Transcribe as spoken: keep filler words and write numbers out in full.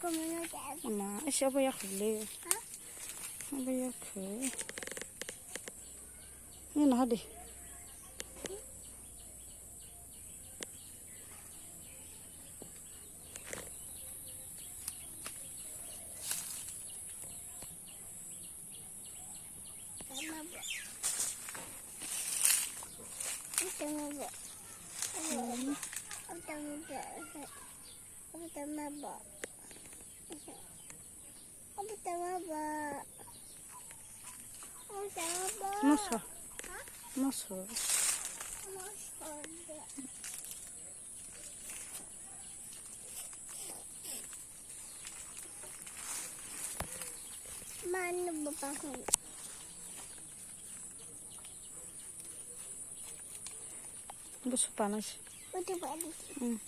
Kumano te. Ma, isi abo yak le. Ha? Abo yak. Ni na di. Moso. Moso. Mano bapakon. Busu panas. Udah panas. Hmm.